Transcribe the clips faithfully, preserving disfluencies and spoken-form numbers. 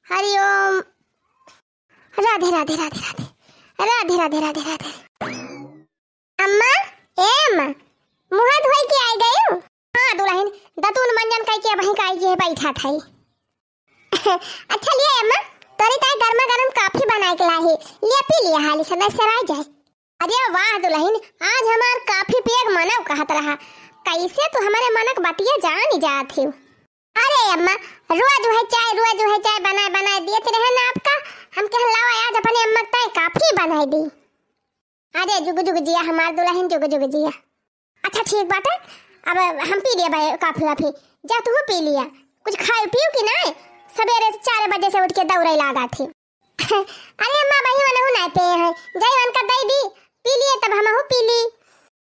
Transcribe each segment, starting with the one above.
हरिओम। राधे, राधे, राधे, राधे। राधे, राधे, राधे, राधे। अम्मा, ए अम्मा, मुँह धोई के आइ गयू? हाँ दुलहिन, दतुन मंजन कइ के अबहीं का आइ के बैठा थई। अच्छा लिया अम्मा, तोरी ताई गरमा गरम कॉफी बनाइ के लाही, लिया पी लिया हाली से, नाहीं सराइ जाए। अरे वाह दुलहिन, आज हमार कॉफी पिए के मनउ कहत रहा, कइसे तू हमरे मनक बतिया जानि जात हिउ। अरे अम्मा, रोज उहइ चाय, रोज उहइ चाय बनाइ बनाइ दियत रहे ना आपका, हम कहन लावा आज अपने अम्मा के ताई कॉफी बनाइ दी। अरे जुग जुग जिया हमार दुलहिन, जुग जुग जिया। अच्छा ठीक बाटे, अब हम पी लिया भाई कॉफी वाफी, जा तू पी लिया, कुछ खाए पियो कि नाहीं? सबेरे से चार बजे से उठ के दौड़े लागा थी। अरे अम्मा, अबहीं मनहु नाहीं पिए हैं, जाई उनका दइ दी, पी लिए तब हमहु पी ली।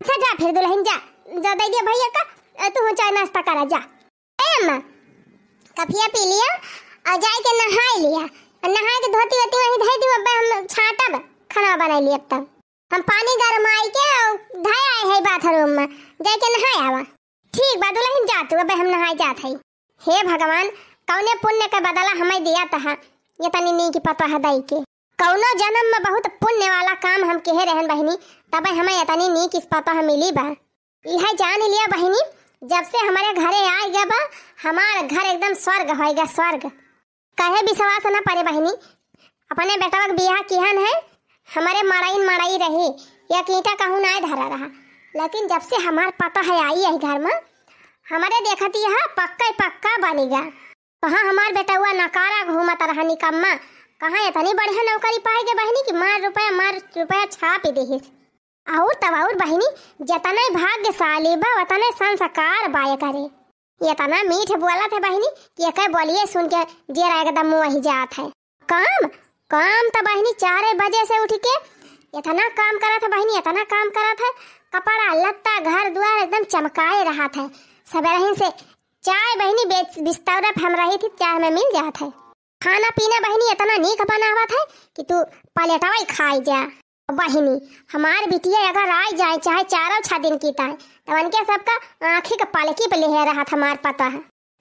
अच्छा जा फिर दुलहिन जा, जा दइ दिया भइया का, अ, तू चाय नाश्ता करा जा। ए अम्मा, कॉफिया पी लिया अउर जाइके नहाइ लिया, अउर नहाइके धोती वोती वहीं धइ दिउ, अब्बे हम छाँटब, खाना बनाइ लिया तब। हम पानी गरमाइके अउर धइ आए हैं बाथरूम में, जाइके नहाइ आवा। ठीक बा दुलहिन, जा तू, अब्बे हम नहाइ जात हई। हे भगवान, कउने पुण्य के बदला हमइ दिया तहा, एतनी नीक पतोह दइके। कउनो जनम में बहुत पुण्य वाला काम हम किहे रहेन बहिनी, तबे हमइ एतनी नीक पतोह मिली बा। इहइ जानि लिया बहिनी, जब से हमरे घरे आइ गा बा, हमार घर एकदम स्वर्ग होइ गा, स्वर्ग। कहे बिसवास न परे बहिनी, अपने बेटवा के बियाह किहन है, हमरे मड़इन मड़इ रही, एक ईंटा कहूँ नाहीं धरा रहा, लेकिन जब से हमार पतोह है आई यही घर में, हमरे देखत यह पक्का ही पक्का बनि गा। कहाँ हमार बेटवा नकारा घूमत रहा निकम्मा, कहाँ एतनी बढ़िया नौकरी पाइ गा बहिनी कि मार रुपया, मार रुपया छापि देहिस। अउर तब अउर बहिनी, जेतने भाग्यशाली बा, ओतने संस्कार बा एकरे। एतना मीठ बोलत है बहिनी कि एकर बोलिए सुन के जेरा एकदम मुँह जात है। काम, काम त बहिनी चारे बजे से उठिके एतना काम करत है बहिनी, एतना काम करत है। कपड़ा लत्ता घर दुआर एकदम चमकाए रहत है। सबेरहिन से चाय बहिनी बेच-, बिस्तौरा पे हम रही थी, चाय में मिल जात है। खाना पीना बहिनी एतना नीक बनावत है कि तू पलेटवा ही खाइ जा। बहिनी, हमार बिटिया अगर आइ जाए, चाहे चारो छह दिन की ताई, तब उनके सबका आँखी के पलकी पे लेहे रहत हमार पतोह।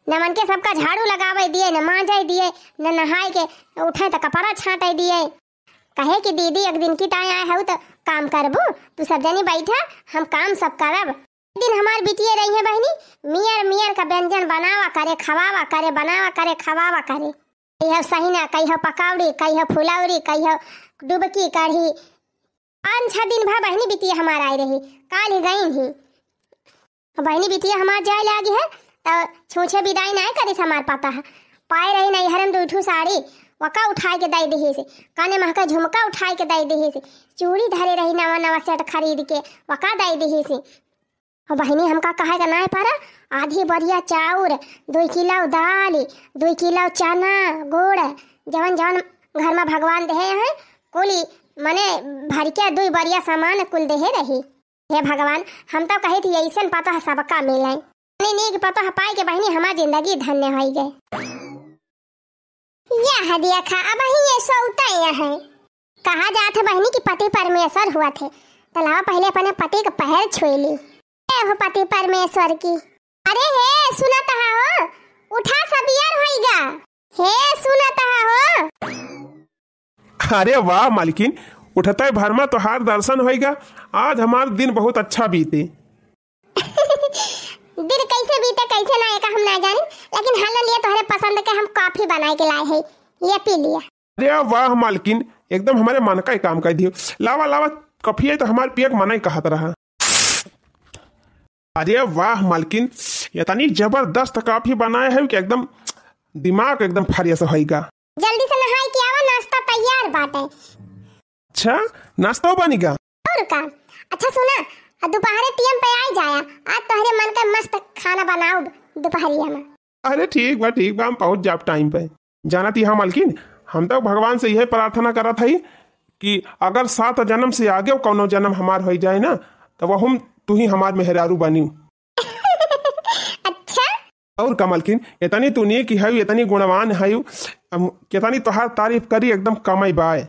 न उनके सबका झाड़ू लगावे दिए, न माँजे दिए, न नहाए के उठे त कपड़ा छाँटे दिए। कहे कि दीदी एक दिन की ताई आए हऊ त काम करबू, तू सब जनी बैठा, हम काम सब करब। एक दिन हमार बिटिया रही है बहिनी, मियर मियर का व्यंजन बनावा करे, खवावा करे, बनावा करे, खवावा करे। कहियो सहिना, कहियो पकौड़ी, कहियो फुलौरी, कहियो डुबकी कढ़ी। पाँच छह दिन भा बहिनी बिटिया हमार आइ रही, काल्हि गइन ही। बहिनी बिटिया हमार जाइ लागि है, त छूछे बिदाई नाहीं करिस हमार पतोह। पाए रही नैहर में दुइ ठू साड़ी, वका उठाइके दइ दिहिस। काने महका झुमका उठाइके दइ दिहिस। चूड़ी धरे रही नवा नवा सेट खरीदके, वका दइ दिहिस। अउर बहिनी, हमका कहे के नाहीं परा, आधी बोरिया चाउर, दुइ किलो दाल, दुइ किलो चना, गुड़, जवन जवन घर में भगवान देहे हैं, कुली मने भरिके दुइ बोरिया सामान कुल देहे रही। हे भगवान, हम तउ कहित ही अइसन पतोह सबका मिले। इतनी नीक पतोह पाइके बहिनी, हमार जिंदगी धन्य होइ गए। यह देखा, अबहीं ये सोउता है। कहा जात है बहिनी कि पति परमेश्वर हुआ थे, त लावा पहिले अपने पति के पैर छुइ ली। ए हो पति परमेश्वर की। अरे हे, सुनत हा हो, उठा, सबेर होइगा। हे, सुनत हा हो। अरे वाह मालकिन, उठतै भर मा तोहार दर्शन होइगा। आज हमार दिन बहुत अच्छा बीते। दिन कैसे बीते कैसे ना, एका हम ना जानी, लेकिन हल्ला लिए तोहरे पसंद के हम कॉफी बनाइके लाए है, ये पी लिया। अरे वाह मालकिन, एकदम हमरे मन का ही काम कर दियो। लावा लावा, कॉफी है तो हमार पिए के मन ही कहत रहा। अरे वाह मालकिन, इतनी जबरदस्त कॉफी बनाए है कि एकदम दिमाग एकदम फ्रेश होइगा। जल्दी से नहाइके आवा, नाश्ता तैयार बाटे। अच्छा, नाश्ता बनिगा? अउर का? अच्छा सुना, आ दोपहरे टीएम पे आइ जाया, आज तोहरे मन का मस्त खाना बनाउब दोपहरिया मा। अरे ठीक बा, ठीक बा, हम पहुँच जाब टाइम पे। जानत ही हाँ मालकिन, हम तउ भगवान से यह प्रार्थना करत हई कि अगर सात जनम से आगे कउनो जनम हमार होइ जाए ना, त वहुम तुही हमार मेहरारू बनिउ। अच्छा? अउर का मालकिन, इतनी तू नीक हऊ, इतनी गुणवान हऊ, हम कितनी तोहार तारीफ करी, एकदम कमई बाय।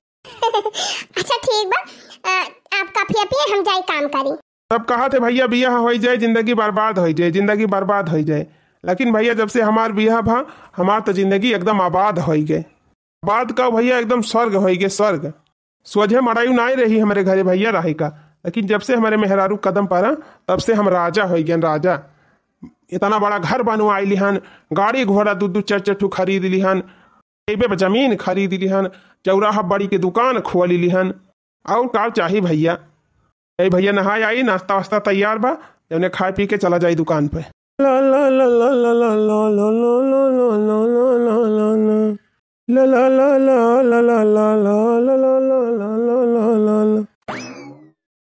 अच्छा ठीक बा, अ, आप कॉफी पिए, हम जाई काम करी। सब कहत है भइया बियाह होइ जाए, जिंदगी बर्बाद होइ जाए, जिंदगी बर्बाद होइ जाए। लेकिन भइया जब से हमार बियाह भा, हमार तो जिंदगी एकदम आबाद होइ गए। बात का भइया, एकदम स्वर्ग होइ गए, स्वर्ग। सोझे मड़ायु नाई रही हमरे घरे भइया रहे का, लेकिन जब से हमरे मेहरारू कदम परा, तब से हम राजा होइ गए, राजा। इतना बड़ा घर बनवाई लिहन, गाड़ी घोड़ा दू दू चार चार ठो खरीद लिहन, एबे जमीन खरीद लिहन, चौराहा बड़ी के दुकान खोल लिहन। और का चाही भइया? ए भइया, नहाए आई, नाश्ता वास्ता तैयार बा, जौने खाए पी के चला जाई दुकान पे।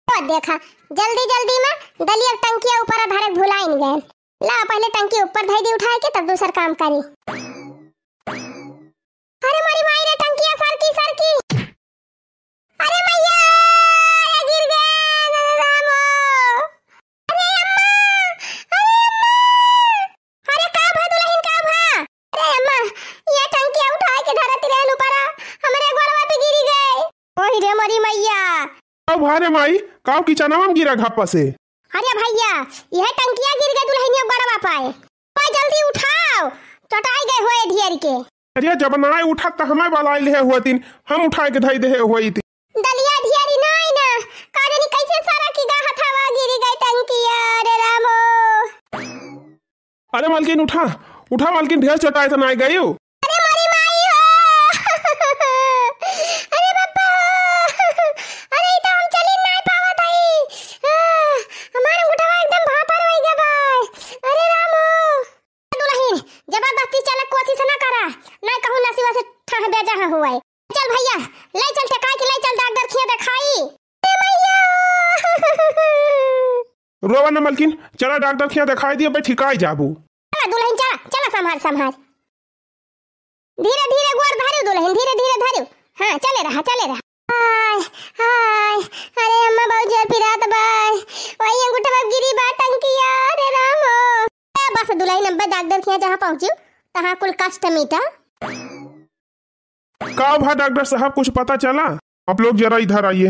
ओ देखा, जल्दी जल्दी में दलिया टंकिया ऊपर धरे भुलाइन गए। ला, पहले टंकी ऊपर धई दी उठाए के, तब दूसर काम करी। अरे मोरी माई रे, टंकिया सरकी, सरकी। अरे मैया, अरे गिर गए, अरे रामो। अरे अम्मा, अरे अम्मा। अरे का भा दुलहिन, का भा? अरे अम्मा, ये टंकिया उठाए के धरत रहन ऊपरा, हमरे गोड़वा पे गिरी गए। ओही रे मोरी मैया। का भा रे माई, का किचनवा में गिरा घप्पा से? अरे भइया, यह टंकिया गिर गए दुलहिनिया गोड़वा पाए। ओए जल्दी उठाओ, चटाई गए होए ढियरी के। अरे जब नाय उठत त हमें बलाई लेहे होतिन, हम उठाए के धई देहे होइत। दलिया ढियरी नाई ना, का जानी कैसे सरकी गा हथवा गिरी गए टंकिया, अरे रामो। अरे मालकिन उठा, उठा मालकिन, ढेर चटाए त नाय गई। अरे मोरी माई हो। अरे बापा। अरे ई त हम चली नाय पावत हई। आह, हमार अंगूठवा एकदम भापर होइ गया बा। अरे रामो। दुलहिन, जबरदस्ती चले कोशिश ना करा, ना कहूँ नसीबा से ठाह बेजा हुआ है। चल भइया, ले चल टेकाई के ले चल डॉक्टर खिया देखाई। ए भइया। रोवा ना मलकिन, चला डॉक्टर खिया देखाई दिया, बे ठिकाई जाबू। चला दुलहिन चला, चला संभार संभार। धीरे धीरे गोड़ धरू दुलहिन, धीरे धीरे धरू। हाँ, चले रहा, चले रहा। हाय, हाय, अरे अम्मा बहुत जोर पिरात बा। वही अंगूठा में गिरी बा टंकिया, अरे राम हो। ए, बस दुलहिन अब्बे डॉक्टर खिया जहाँ पहुँचू, तहाँ कुल कष्ट मिटा। का भा डॉक्टर साहब, कुछ पता चला? आप लोग जरा इधर आइए।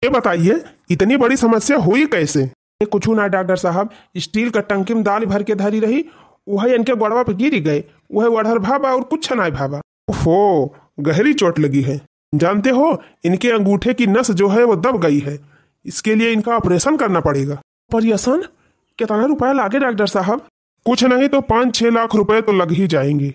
ये बताइए, इतनी बड़ी समस्या हुई कैसे? ये कुछ ना डॉक्टर साहब, स्टील का टंकी में दाल भर के धरी रही, वही इनके गोड़वा पे गिरी गए, वही वढ़र भावा और कुछ ना भावा। ओहो, गहरी चोट लगी है। जानते हो, इनके अंगूठे की नस जो है वो दब गई है, इसके लिए इनका ऑपरेशन करना पड़ेगा। ऑपरेशन? कितना रुपया लागे डॉक्टर साहब? कुछ नहीं तो पाँच छह लाख रुपए तो लग ही जाएंगे।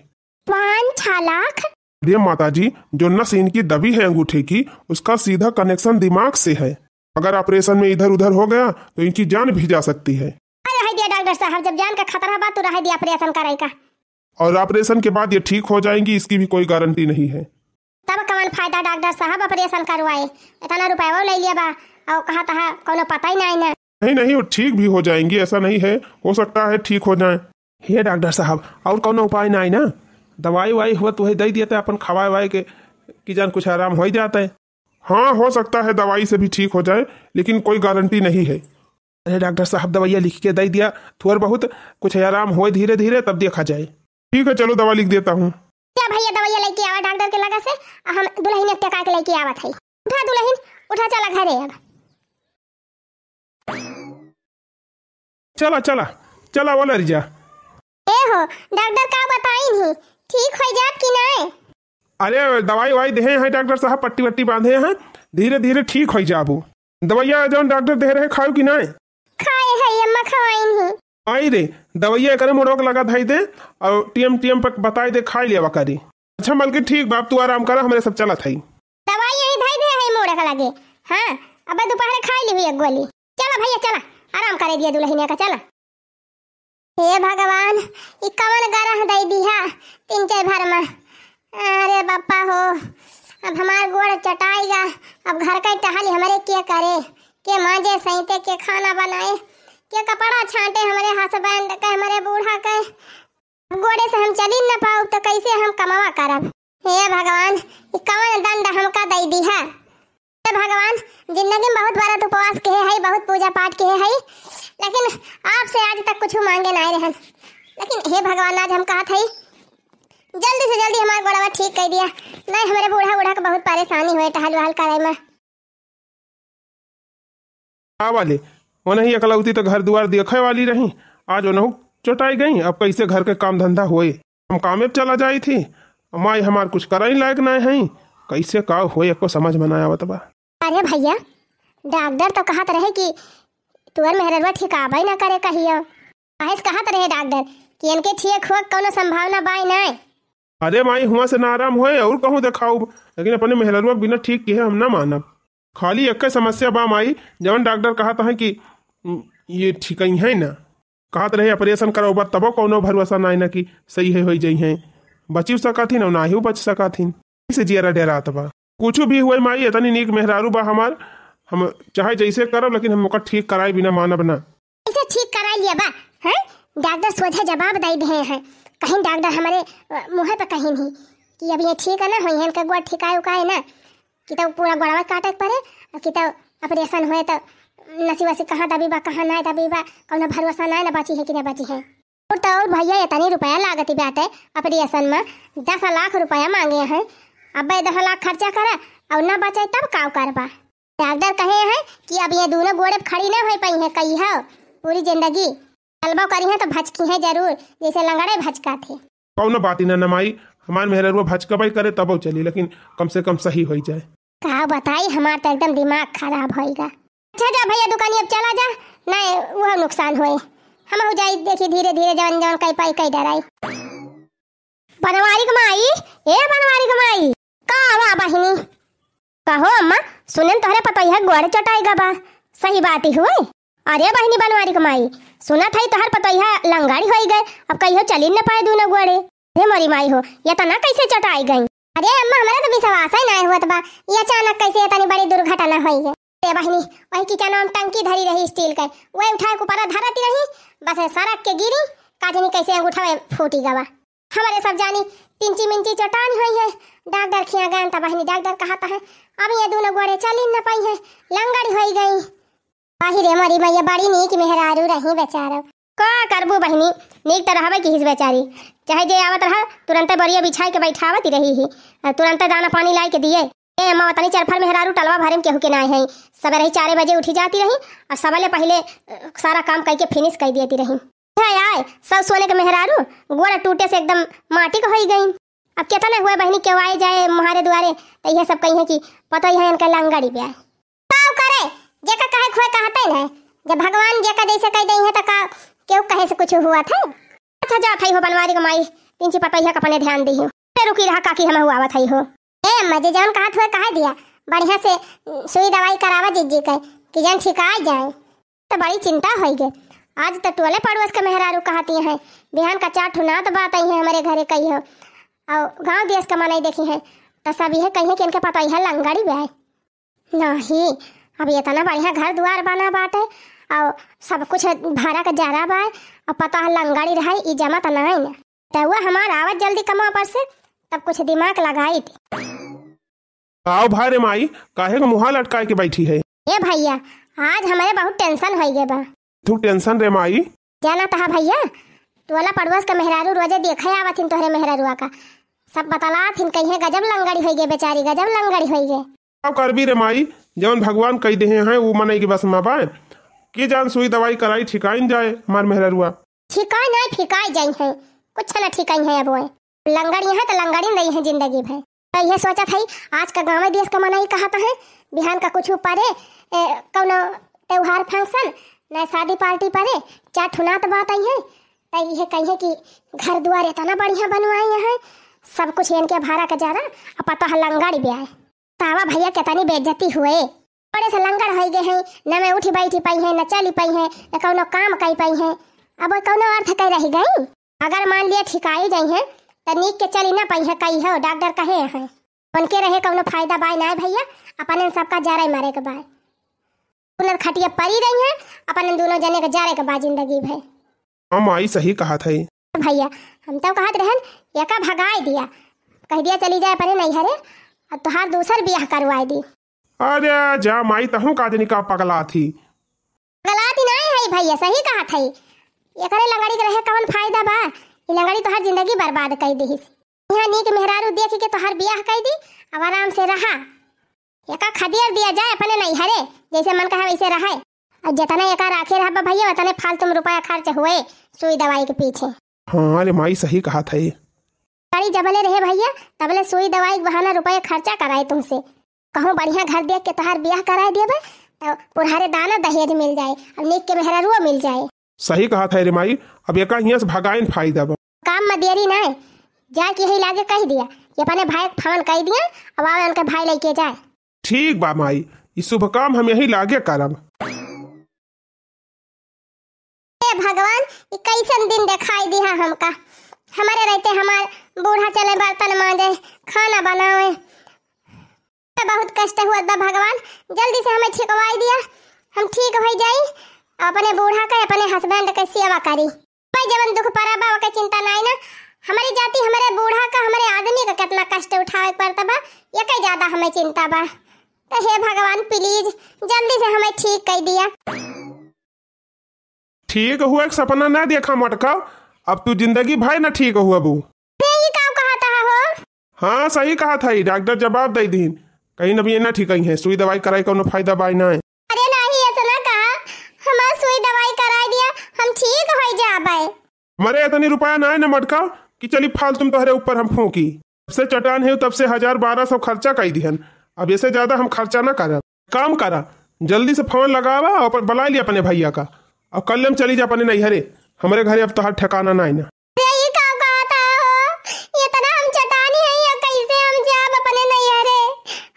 पाँच छह लाख? अरे माता जी, जो नस इनकी दबी है अंगूठे की, उसका सीधा कनेक्शन दिमाग से है। अगर ऑपरेशन में इधर उधर हो गया तो इनकी जान भी जा सकती है। अरे रह दिया डॉक्टर साहब, जब जान का खतरा बा तो रह दिया ऑपरेशन करे का। और ऑपरेशन के बाद ये ठीक हो जाएंगी, इसकी भी कोई गारंटी नहीं है। तब कवन फायदा डॉक्टर साहब ऑपरेशन करवाए, इतना रुपया ले लिया बा और कहा तहा कोनो पता ही नहीं ना। नहीं नहीं, वो ठीक भी हो जाएंगी, ऐसा नहीं है, हो सकता है ठीक हो जाए। हे डॉक्टर साहब, और कोनो उपाय नहीं ना? दवाई वाई हुआ तुहे दे दिए थे अपन खवाए वाए के, कि जान कुछ आराम हो ही जाता है। हाँ, हो सकता है दवाई से भी ठीक हो जाए, लेकिन कोई गारंटी नहीं है। अरे डॉक्टर साहब, दवाइया लिख के दे दिया, थोड़ बहुत कुछ आराम होए धीरे धीरे, तब देखा जाए। ठीक है, चलो दवा लिख देता हूँ। क्या भैया, दवाइया लेके आवा डॉक्टर के लगा से, आ हम दुलहिन के टेका के लेके आवत है। उठा दुलहिन, उठा, चला घरे अब। चला चला, चला वाला रिजा। ए हो डॉक्टर, का बताइन ही, ठीक हो जाब कि नाय? अरे दवाई वाई देहे हैं डॉक्टर साहब, पट्टी वट्टी बांधे हैं, धीरे धीरे ठीक हो जाबू। दवाइया जौन डॉक्टर दे रहे खाओ कि नाय? खाए है अम्मा, खवाइन ही। आई रे, दवाइया एकरे मुड़वा के लगा धाई दे और टीएम टीएम पर बताई दे, खाई लेवा करी। अच्छा मलकिन, ठीक बाप, तू आराम करा, हमरे सब चलत हई। दवाई यही धाई दे है मुड़वा के लगे। हाँ, अब दोपहर खाई ली एक गोली। चला भैया चला, आराम करे दिया दुलहिनिया का, चला। हे भगवान, ई कवन गरह दई दिहा तीन चार भर में। अरे बापा हो, अब हमार गोड़ चटाइगा, अब घर का टहल हमरे के करे, के मांजे सैते, के खाना बनाए, के कपड़ा छांटे हमरे हस्बैंड के, हमरे बूढ़ा के। अब गोड़े से हम चली न पाउब तो कैसे हम कमावा करब? हे भगवान, ई कवन दंड हमका दई दिहा? हे भगवान, जिंदगी में बहुत व्रत उपवास किहे हई, बहुत पूजा पाठ किहे हई, लेकिन आपसे आज तक कुछ मांगे नाय रहन। लेकिन हे भगवान, आज हम कहत हई, जल्दी से जल्दी हमार गोड़वा ठीक कर दिया, नहीं हमरे बूढ़ा बूढ़ा के बहुत परेशानी होए टहल वहल करे में। का वाले, ओनही एकलौती तो घर दुआर देखे वाली रही, आज ओनहु चोटाई गई। अब कैसे घर के काम धंधा होए? हम कामे पे चला जाई थी, माई हमार कुछ करइ लायक नाहीं है, कैसे का होए, एको समझ में ना आवत बा। अरे भइया, डॉक्टर तो कहत रहे कि तुअर मेहररुआ ठिकाबइ ना करे कहियो। काहे से कहत रहे डॉक्टर कि इनके ठीक होए कउनो संभावना बाय नाय। अरे माई, हुआँ से ना आराम होए अउर कहूँ देखाउब, लेकिन अपने मेहररुआ बिना ठीक किहे हम ना मानब। खाली एक्के समस्या बा माई, जउन डॉक्टर कहत हैं कि, उम, ये ठीकइहैं ना। कहत रहे ऑपरेशन करउबा तबो कउनो भरोसा नाय ना कि सही है होइ जइहैं। बचिउ सकत हिन अउर नाहिउ बच सकत हिन। से जियरा डेरात बा। कुछु भी होए माई, एतनी नीक मेहरारू बा हमार, हम चाहे जइसे करब, लेकिन हम ओकर ठीक कराए बिना मानब ना। इसे ठीक कराइ लिया बा, हैं? डॉक्टर सोझे जवाब दइ देहे हैं। कहिन डॉक्टर हमरे, अ, मुँहे पे कहिन ही कि अब ये ठीक है ना, होइहैं इनका गोड़ ठिकाए उकाए ना, कि तउ पूरा गोड़वा काटे के परे, अउर कि तउ ऑपरेशन होए तउ नसी वसी कहाँ दबी बा, कहाँ नाहीं दबी बा, कउनो भरोसा नाहीं ना बचिहैं कि ना बचिहैं। अउर तउ अउर भइया, एतनी रुपया लागत बाटे ऑपरेशन में, दस लाख रुपया माँगे हैं। अब्बे दस लाख खर्चा करा अउर ना बचे तब काउ करबा? डॉक्टर कहे हैं कि अब ये दूनो गोड़े पे खड़ी ना होइ पइहैं, कहियो पूरी जिंदगी। चलबो करिहैं तउ भचकिहैं जरूर, जइसे लंगड़े भचकत हैं। कउनो बात ही ना, ना माई, हमार मेहररुआ भचकबइ करे तबो चली, लेकिन कम से कम सही होइ जाए। का बताई, हमार तउ एकदम दिमाग खराब होइगा। अच्छा जा भइया दुकानी अब चला जा, नाहीं उहो नुकसान होए। हमहू जाई देखी धीरे धीरे जउन जउन कइ पाई कइ डराई। बनवारी क माई, ए बनवारी क माई, का हुआ बहिनी? कहो अम्मा, सुनेन तोहरे पतोहिया गोड़ चटाइ गा बा, सही बात ही हुए? अरे बहिनी बनवारी क माई, सुनत हई तोहर पतोहिया लंगड़ी होइ गए, अब कहियो चली न पाए दूनो गोड़े। हे मोरी माई हो, ये तना कैसे चटाइ गई? अरे अम्मा, हमरा तो विश्वास ही नाहीं होत बा, ये अचानक कैसे इतनी बड़ी दुर्घटना होइ गई। ए बहिनी, वही किचनवा में टंकी धरी रही स्टील के, वही उठाए के ऊपर धरती रही, बस सरक के गिरी, का जानी कैसे अंगूठा में फूटी गवा। हमरे सब जानी तिंची मिंची चटान होइहैं। डॉक्टर खिया गए त बहिनी डॉक्टर कहत है, अब ये दूनो गोड़े चली न पइहैं, लंगड़ी होइ गई। आही रे मोरी मैया, बड़ी नीक मेहरारू रही बेचारा। का करबू बहिनी, नीक त रहबे किहिस बेचारी, चाहे जे आवत रहा तुरंते बोरिया बिछाइ के बैठावत ही रही ही, अउर तुरंते दाना पानी लाइ के दिए। ए अम्मा, तनी चरफर मेहरारू टलवा भरे में केहू के नाहीं है। सबेरे ही चारे बजे उठी जाती रही अउर सबले पहिले, अ, सारा काम कइके finish कइ देती रही। है आए, सब सोने के मेहरारू गोड़ टूटे से एकदम माटी क होइ गई। अब केतना हुए बहिनी केहू आए जाए म्हारे दुआरे, त इहे सब कहिहैं कि पतोहिया इनका लंगड़ी ब्याय। का करे, जेका कहे खुए कहते न, जब भगवान जेका जैसे कह दइहैं त का केहू कहे से कुछ हुआ था? अच्छा जात हई हो बनवारी क माई, तिंची पतोहिया क अपने ध्यान दिही। ए रुकी रहा काकी, हमहू आवत हई हो। ए अम्मा जी, जउन कहत हुए कहे दिया, बढ़िया से, उम, सुई दवाई करावा जिज्जी के, कि जन ठिकाइ जाए। त बड़ी चिंता होइ गए। आज त टोले पड़ोस के मेहरारू कहती हैं, बिहान का चार ठो नात बात आई हैं हमरे घरे कहियो, अउर गाँव देश के मनई देखिहैं, त सब इहे कहिहैं कि इनके पतोहिया लंगड़ी ब्याय। नाहीं, अब एतना बढ़िया घर दुआर बना बाटे, अउर सब कुछ भरा के जरा बाय, अउर पतोह लंगड़ी रहइ, ई जमत नाहीं न। त हुआ हमार आवत जल्दी कमवा पर से, तब कुछ दिमाग लगाइत। आओ भाई रे माई, काहे को मुँहा लटकाए के बैठी है? ए भइया, आज हमरे बहुत tension होइ गए बा। तू tension रे माई? जानत ह भइया, टोला पड़ोस के मेहरारू रोजे देखे आवत हिन तोहरे मेहरारुआ का। सब बतलात हिन, कहिहैं गजब लंगड़ी होइ गए बेचारी, गजब लंगड़ी होइ गए। का करबी रे माई, जउन भगवान कइ देहे हैं, उ मनई के बस में बाय। के जान सुई दवाई कराई ठिकाइन जाए हमार मेहरारुआ। ठिकाइन नाहीं, ठिकाइ जइहैं, कुछ न ठिकाइहैं अब ओए। लंगड़ी हैं त लंगड़ी रहिहैं जिंदगी भर। त इहे सोचत हई, आज का गाँव देश का मनई कहत हैं, बिहान का कुछ परे, ए, कउनो त्योहार function, न शादी party परे, चार ठो नात बात आई हैं, त इहे कहिहैं कि घर दुआर एतना बढ़िया बनवाए हैं, सब कुछ इनके भरा के जरा, अउर पतोह लंगड़ी ब्याय। तावा भइया केतनी बेइज्जती हुए। बड़े से लंगड़ होइ गए हैं, न में उठी बैठी पइहैं, न चली पइहैं, न कउनो काम कइ पइहैं। अब वो कउनो अर्थ कइ रहि गई? अगर मान लिया ठिकाई जइहैं, त नीक के चली न पइहैं, कहियो डॉक्टर कहे हैं। उनके रहे कउनो फायदा बाय नाय भइया, अपने सबका जरे मरे के बाय। उनर खटिया परी रहिहैं, अपने दूनो जने के जरे के बा जिंदगी भर। हाँ माई, सही कहत है। भइया, हम तउ कहत रहन, एका भगाइ दिया, कहि दिया चली जाए अपने नैहरे, अउर तोहार दूसर बियाह करवाइ दी। अरे जा माई, तहूँ का जनी का पगलात ही। पगलात ही नाहीं है भइया, सही कहत है। एकरे लंगड़ी के रहे कवन फायदा बा? ई लंगड़ी तोहार जिंदगी बर्बाद कइ दिहिस। इहाँ नीक मेहरारू देखि के तोहार बियाह कइ दी, अब आराम से रहा। एका खदेर दिया जाए अपने नैहरे, जैसे मन कहे वैसे रहे। अब जितना एका राखे रहबा भइया, उतने फालतू में रुपया खर्च हुए सुई दवाई के पीछे। हाँ रे माई, सही कहत है। ई जबले रहे भइया, तबले सुई दवाई के बहाना रुपया खर्चा कराए तुमसे। कहूँ बढ़िया घर देख के तोहार बियाह कराए देबे, त पुरहरेदाना दहेज मिल जाए, अब नीक के मेहरारुओ मिल जाए। सही कहत है रे माई, अब एका हियाँ से भगाइन फायदा बा। काम में देरी नाय, जाए के यही लागे कहि दिया कि अपने भाई के फोन कहि दिया, अब आवे उनके भाई लइके जाए। ठीक बा माई, ई शुभ काम हम यही लागे करब। हे भगवान, ई कइसन दिन देखाइ दिहा हमका। हमरे रहते हमार बूढ़ा चले बर्तन माँजे, खाना बनावे। बहुत कष्ट हुअत बा भगवान, जल्दी से हमें छिकवाइ दिया, हम ठीक होइ जाई, अपने बूढ़ा के, अपने husband के सेवा करी। भाई, जवन दुख परा बा, ओके चिंता नाई ना। हमरी जाति, हमरे बूढ़ा का, हमरे आदमी का केतना कष्ट उठावे के पड़त बा, एके ज्यादा हमें चिंता बा। त हे भगवान, please, जल्दी से हमें ठीक कइ दिया। ठीक हुए के सपना ना देखा मोटका, अब तू जिंदगी भर ना ठीक हुआ बू। ये का कहत हा हो? हाँ, सही कहत है, डॉक्टर जवाब दइ दीन, कहीं न भी ये ना ठीक है, सुई दवाई कराई कौनो फायदा बाई ना। अरे नाही, ऐसा ना कहा, हमार सुई दवाई कराई दिया, हम ठीक होइ जाबे। हमरे इतनी रुपया ना है ना मोटका कि चली फालतू में तोहरे ऊपर हम फूंकी। जब से चटान है तब से हजार बारह सौ खर्चा कइ दिहन, अब ऐसे ज्यादा हम खर्चा ना करब। काम करा, जल्दी से फोन लगावा और अपन, बुलाइ लिया अपने भइया का, और कल हम चली जा अपने नैहरे। हमरे घरे अब तोहार ठिकाना ना है ना। अरे, ई का कहत हा हो? इतना हम चटानी है या कैसे हम जाब अपने नैहरे?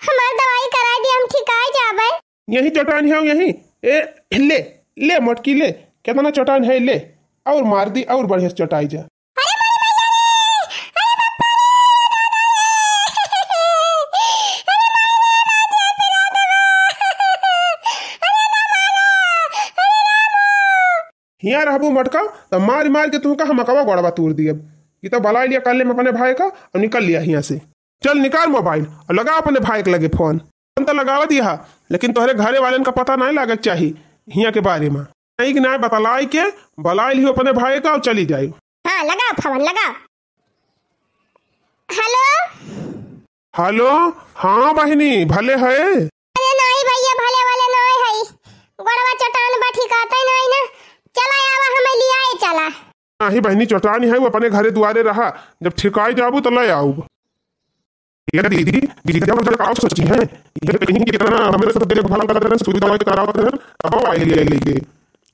हमार दवाई कराइ दिया, हम ठिकाइ जाबे। यही चटानी है, यही। ए, ले, ले मोटकी ले, कितना चटान है, ले, और मार दी, और बढ़िया से चटाइ जा। अरे मोरे मैया रे, अरे बापा रे, दादा रे, अरे माई रे, बाप रे, पिला देबा, अरे ना मारो, अरे रामो। हियाँ रहबू मोटका, त मारि मारि के तुहका हम अकवा गोड़वा तूर दियब। ई त बुलाइ लिया कल्ले में अपने भाई का और निकल लिया हियाँ से। चल निकाल मोबाइल और लगा अपने भाई के लगे फोन। फोन त लगावा दिया, लेकिन तोहरे घरे वालेन का पता नाहीं लागे के चाही हियाँ के बारे में। नाहीं कि नाहीं बतलाई के बुलाइ लियो अपने भाई का और चली जाई। हाँ, लगाओ फोन, लगाओ। हेलो। हेलो, हाँ बहिनी, भले है? अरे नाहीं भइया, भले वाले नाहीं है, गोड़वा चटान बा, ठिकाते नाहीं ना। चला आवा, हमें लियाए चला। नाहीं बहिनी, चटानी है, वो अपने घरे दुआरे रहा, जब ठिकाई जाबू तो ले आउब। ये दीदी, दीदी जब तक आप सोची हैं, ये कहीं की तरह हमें सब देखभाल करत रहन, सुई दवाई करावत रहन, अब आई ले लेके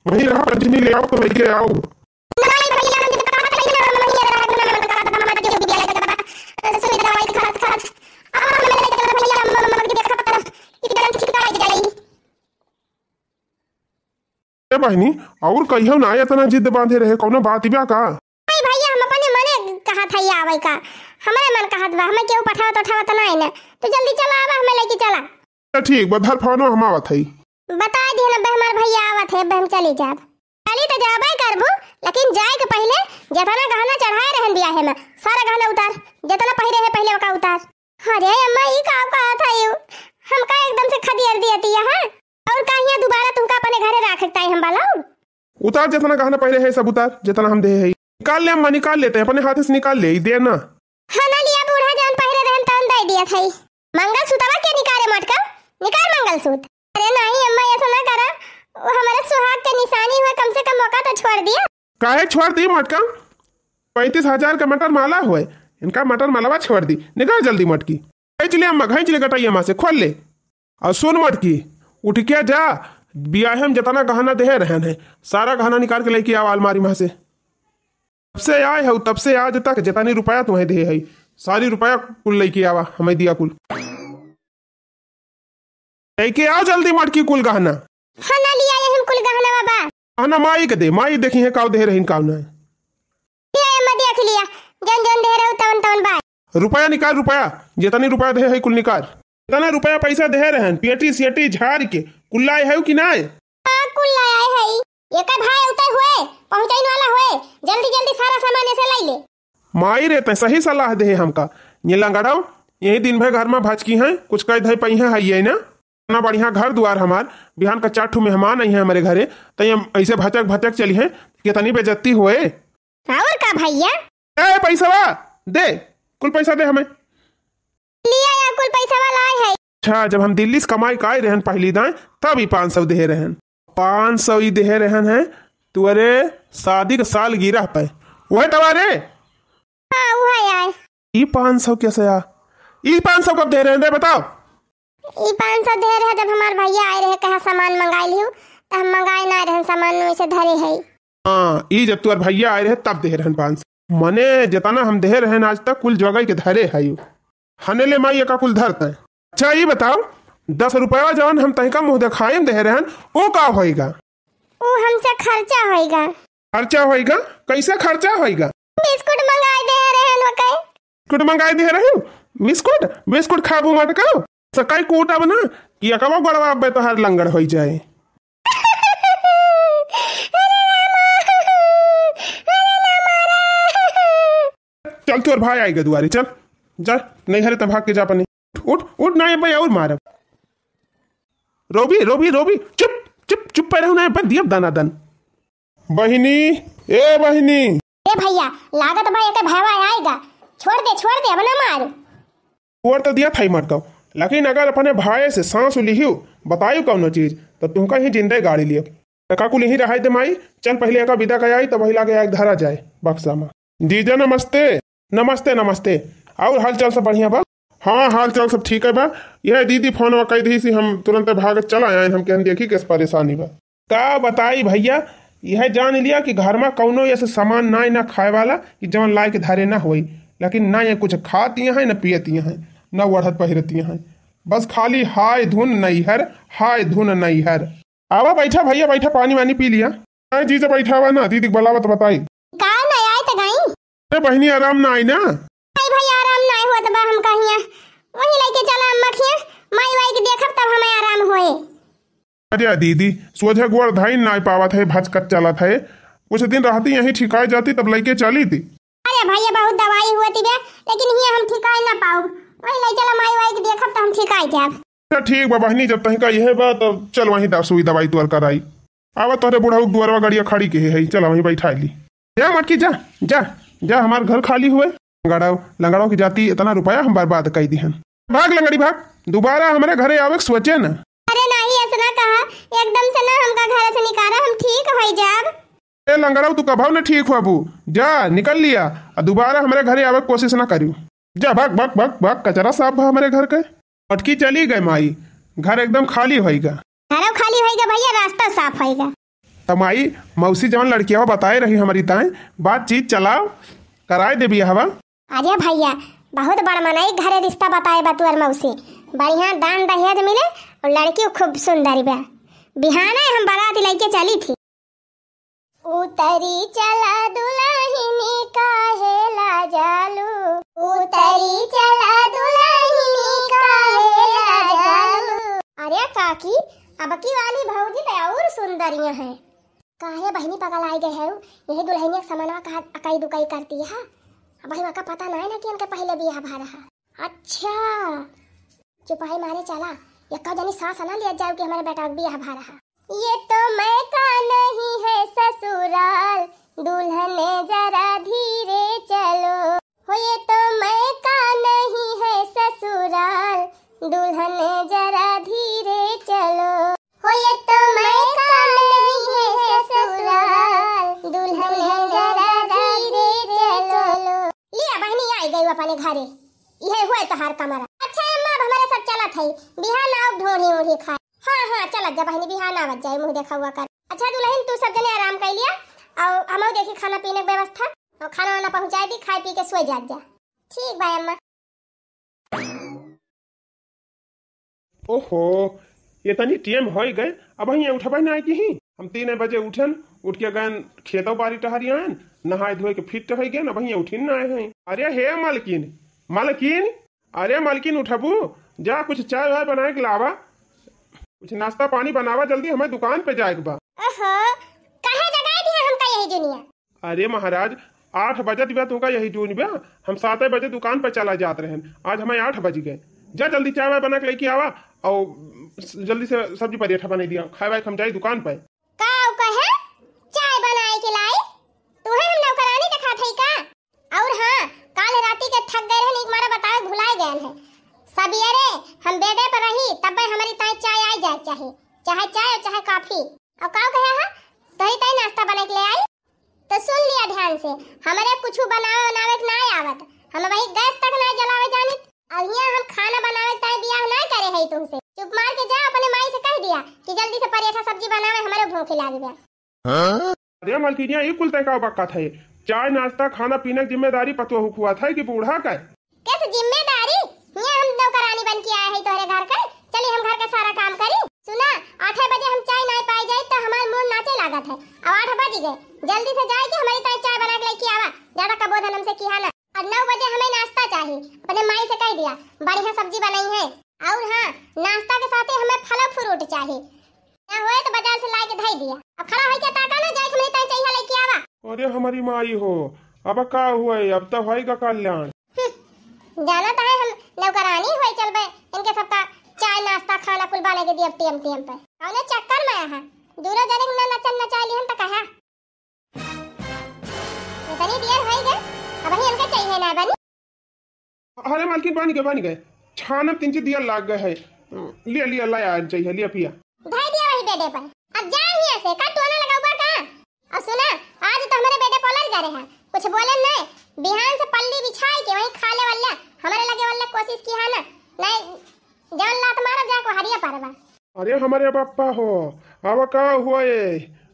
वहीं रहा, पंचमी ले आओ तो लेके आओ। नाहीं भइया, हम तो कहा था ना, हम ये रहा, हम तो कहा था, हम तो बिया लगा, सुई दवाई खात खात, अब हम लगे तो भइया, हम, हम, हम देखा पता कि गलती की कराई जाई। ए बहिनी, और कहियो ना इतना जिद बांधे रहे, कौनो बात बा का? नाहीं भइया, हम अपने मने कहा था ये आवे का, हमरे मन कहत बा, हमें केहू पठावत उठावत नाहीं ना, तू जल्दी चला आवा, हमें लेके चला। तो ठीक बा, धर फोनो, हम आवत हई। बताइ दिहन, अबे हमार भइया आवत है, अबे हम चली जाब। चली तो जाबे करबू, लेकिन जाए के पहिले जितना गहना चढ़ाए रहन बियाहे में, सारा गहना उतार, जितना पहिरे है पहिले ओका उतार। अरे अम्मा, ई का कहत हयू? हमका एकदम से खदेर दिया तिया, हाँ? और का हियाँ दोबारा तुमका अपने घरे राखे के ताई हम बलाऊ? उतार, जितना गहना पहिरे है सब उतार, जितना हम देहे है। निकाल ले अम्मा, निकाल लेते हैं, अपने हाथे से निकाल ले, ई दे ना। हाँ ना लिया बूढ़ा, जौन पहिरे रहन तौन दे दिया था। मंगलसूत्रवा के निकाले मोटका, निकाल मंगलसूत्र। अरे नाहीं अम्मा, ऐसा ना करा, वो हमारे सुहाग के निशानी हुआ, कम से कम ओका तो छोड़ दिया। काहे छोड़ दी मोटका? पैंतीस हजार का मटर माला हुए, इनका मटर मालवा छोड़ दी। निकाल जल्दी मोटकी। खींच ले अम्मा, खींच ले गटई अम्मा से, खोल ले। और सुन मोटकी, उठ के जा, बियाहे में जितना गहना देहे रहन है, सारा गहना निकाल के लेके आवा अलमारी में से। जब से आए हऊ, तब से आज तक जितनी रुपया तुम्हें देहे है, सारी रुपया कुल लेके आवा, हमें दिया कुल। लेके आओ जल्दी मोटकी कुल गहना। हाँ ना लिया, यही कुल गहना बाबा। गहना माई के दे, माई देखी है काव देहे रहीन काव ना। लिया, ये मत देख लिया, जौन जौन देहे रहू तवन तवन बाय। रुपया निकाल, रुपया, जितनी रुपया देहे है कुल निकाल। जितना रुपया पैसा देहे रहन, पेटी सेटी झाड़ के कुल लाए है कि नाय? हाँ, कुल लाए है। एकर भाई उतर हुए, पहुँचाइन वाला हुए, जल्दी जल्दी सारा सामान ऐसे लाई ले। माई रे, तैं सही सलाह देहे हमका। ये लंगड़ाओ, यही दिन भर घर में भचकी हैं, कुछ कह धई पई हैं, है ये ना? इतना बढ़िया घर दुआर हमार, बिहान का चार ठो मेहमान आई हैं हमरे घरे, तैं हम ऐसे भचक भचक चली हैं, कितनी बेइज्जती होए। और का भैया? ए, पैसवा दे, कुल पैसा दे हमें। लिया या कुल पैसवा लाए है। अच्छा, जब हम दिल्ली से कमाई के आए रहन पहली दाएं, तब ही पाँच सौ देहे रहन। पाँच सौ ही देहे रहन है, तू अरे शादी के सालगिरह पे। वह तवा रे? हाँ, वह आए। ई पाँच सौ कैसे आ? ई पाँच सौ कब दे रहे हैं रे, बताओ? ई पाँच सौ दे रहे, जब हमार भैया आए रहे, कहा सामान मंगाए लिहू, त हम मंगाए ना रहे, सामान वैसे धरे है। हाँ, ई जब तुअर भैया आए रहे, तब दे रहन पाँच सौ। मने जितना हम दे रहन आज तक, कुल जोगाई के धरे है यू। हने ले माई, एका कुल धरते हैं। अच्छा, ई बताओ, दस रुपया जौन हम तनिका मुँह देखाई में दे रहन, वो का होइगा? वो हमसे खर्चा होइगा। खर्चा होइगा? कैसे खर्चा होइगा? बिस्कुट मंगाए दे रहन वकै। बिस्कुट मंगाए दे रहन? बिस्कुट? बिस्कुट खाबू मटका? सकाई कूटब ना कि एकवा गोड़वा अब्बे तोहार लंगड़ होई जाए। चल, तोर भाई आइगा दुआरे, चल, जा, नहीं हरे त भाग के जा अपने। उठ, उठ, ना अब्बे और मारब। रोबी, रोबी, रोबी, चुप, चुप, चुप पे रहू ना, अब्बे दियब दाना दन। बहिनी, ए बहिनी। ए भैया, लागत बा एके भयवा आइगा। छोड़ दे, छोड़ दे, अब ना मार। छोड़ तो दिया थाई मटकाओ, लेकिन अगर अपने भाई से सांस लिहियो, बताइयो कौनो चीज, तो तुमका ही जिंदे गाड़ी लियो। एका कुल यहीं रहाई दे माई, चल पहले एका विदा का आई, तब वही लागे आग धरा जाए बक्सा में। जीजा नमस्ते। नमस्ते, नमस्ते। और हाल चाल सब बढ़िया बा? हाँ, हाल चाल सब ठीक है बा। यह दीदी फोन कई दी सी, हम तुरंत भाग चला आए, हम कहन देखी किस परेशानी बा। का बताई भैया, यह जान लिया कि घर में कौनो ऐसे सामान ना, ना खाए वाला कि जौन लाए के धरे ना होई, लेकिन ना ये कुछ खाती हैं, ना पियती हैं, ना ओढ़त पहिरती हैं, बस खाली हाय धुन नैहर, हाय धुन नैहर। आवा बैठा भैया, बैठा, पानी वानी पी लिया। अरे जीजा बैठा हुआ ना, दीदी के बुलावा तो बताई। का ना आए तो गई? अरे बहिनी, आराम ना आई ना? नहीं भैया, आराम ना होत बा हम कहिया। वही लेके चला अम्मा खिया, माई वाई के देखब तब हमें आराम होए। अरे दीदी, सोझे गोड़ धाई ना पावत है, भचकत चलत है। कुछ दिन रहती यहीं ठिकाए जाती तब लेके चली थी। अरे भैया, बहुत दवाई हुआ थी बे, लेकिन हिया हम ठिकाए ना पाउब। वही ले चला माई वाई के देखब त हम ठिकाए जाब। अच्छा ठीक बा बहिनी, जब तहीं का यह बा तब चल वहीं दा-, सुई दवाई तोर कराई। आवा तोहरे बुढ़ऊ दुआरवा गड़िया खड़ी के है, चला वहीं बैठा ली। जा मटकी जा, जा, जा, हमार घर खाली हुए। लंगड़ाओ, लंगड़ाओ की जाती इतना रुपया हम बर्बाद कई दिहन। भाग लंगड़ी भाग, दोबारा हमरे घरे आवे के सोचे न। अरे नाही, ऐसा ना कहा, एकदम से ना हमका घर से निकाला, हम ठीक होई जाब। ए लंगड़ाऊ, तू कभऊ न ठीक होबू, जा निकल लिया, आ दोबारा हमरे घरे आवे के कोशिश ना करियो। जा भाग, भाग, भाग, भाग, कचरा साफ बा हमरे घर के। मटकी चली गए माई, घर एकदम खाली होइगा। घरो खाली होइगा भैया, रास्ता साफ होइगा। त माई, मौसी जवन लड़किया बताए रही हमरी ताए, बातचीत चलाओ, कराए दे बियाहवा। अरे भैया, बहुत बड़ मनई घरे रिश्ता बताए बा तुअर मौसी। बढ़िया दान दहेज मिले और लड़की खूब सुंदर बा। बिहाने हम बारात लइके चली थी। उतरी चला दुलहिनी काहे लाजालू, उतरी चला दुलहिनी काहे लाजालू। अरे काकी, अबकी वाली भौजी त और सुंदरिया है। काहे बहिनी पगलाइ गए हउ? यही दुलहिनिया के समनवा का अकई दुकई करती है। अब भाई वका पता नाहीं ना कि इनके पहिले बियाह भा रहा। अच्छा, चुपाई मारे चला, यक्का जनी सास ना लिया जाओ कि हमारे बेटा के बियाह भा रहा। ये तो मौका नहीं है ससुराल, दुल्हन जरा धीरे चलो। हो ये तो मौका नहीं है ससुराल, दुल्हन जरा धीरे चलो। हो ये तो मौका नहीं है ससुराल, दुल्हन जरा धीरे चलो। लिया बहिनी, आई गई अपने घरे। इहे हुए तोहार कमरा। अच्छा अम्मा, अब हमारे सब चलत है, बिहान आओ ढोढ़ी ओढ़ी खाए। हाँ हाँ, चलत जा बहिनी, बिहान आवत जाए मुँह देखा हुआ कर। अच्छा दुलहिन, तू सब जने आराम कर लिया, और हमहू देखी खाना पीने के व्यवस्था, और खाना वाना पहुँचाए दी, खाए पी के सोए जात जा। ठीक बा अम्मा। ओहो, ये तनी टेम होइ गए, अबहीं उठबे ना किहीं। हम तीन बजे उठन, उठ के गएन खेतौ बारी टहरि आएन, नहाए धोए के फिट होइ गएन, अबहीं उठिन ना आए हैं। अरे हे मलकिन, मलकिन, अरे मलकिन उठबू, जा कुछ चाय वाय बनाए के लावा, कुछ नाश्ता पानी बनावा जल्दी, हमें दुकान पे जाए के बा। ओहो, काहे जगाए दिया हमका यही दुनिया? अरे महाराज, आठ बजत बा तुमका यही जून बा, हम साते बजे दुकान पर चला जात रहन, आज हमें आठ बज गए। जा जल्दी चाय वाय बना के लेके आवा, और जल्दी से सब्जी पराठा बना दिया, खाए वाए के हम जाई दुकान पर। का उ कहे? चाय बनाए के लाई? तुहे हम नौकरानी दिखात है का? और हाँ, काल राती के थक गए रहन, एक मारा बतावे भुलाए गए हैं। सबियरे हम बेडे पर रही, तब हमारी ताई चाय आई जाए चाहे, चाहे चाय और चाहे कॉफी। और का कहे हा? तोरी ताई नाश्ता बना के ले आई? तो सुन लिया ध्यान से, हमरे कुछ बनावे बनावे के ना आवत, हम वही गैस पर अरे मलकिनिया, ई कुल तय का बकत है? चाय, नाश्ता, खाना पीना के जिम्मेदारी पतोहू खुआत है कि बूढ़ा का? कैसे जिम्मेदारी? हियाँ हम नौकरानी बन के आए हैं तोहरे घर का। चली हम घर का सारा काम करी। सुना, आठे बजे हम चाय नाय पाई जाई तो हमार मूड नाचे लागत है। अब आठ बज गए, जल्दी से जाए के हमारी ताई चाय बना के लेके आवा। ज्यादा कबो धन हमसे किहा ना। और नौ बजे हमें नाश्ता चाही, अपने माई से कह दिया, बढ़िया सब्जी बनाई है। और हाँ, नाश्ता के साथे हमें फल फ्रूट चाही, ना होए तो बाजार से लाए के धई दिया। अब खड़ा होई के ताका ना, जाए के हमें ताई चाहिए लेके आवा। अरे हमारी माई हो, अब का हुआ है, अब तो होएगा कल्याण। हम्म, जाना तो है हम नौकरानी होए चलबे, इनके सबका चाय नाश्ता खाना कुल बना के दिया टेम टेम पे। कौने चक्कर में है, दूरो जने ना नचन नचा लिहन तो कहा। इतनी देर होई गए, अब ही इनका चाहिए ना बनी। अरे मालकिन, बन गए, बन गए। छानब तीन चार दिया लाग गए है। लिया, लिया, लाया चाहिए, लिया पिया। धर दिया वही बेडे पर। अब जा हियाँ से, का टोना लगाऊबा का? और सुना, आज तो हमारे बेडे पलट गए हैं, कुछ बोले नहीं। बिहान से पल्ली बिछाए के वहीं खा ले वल्ला, हमारे लगे वल्ला कोशिश किहा ना। नहीं, जवन लात मारब जाके हरिया पारबा। अरे हमरे पप्पा हो, अब का हुआ ये?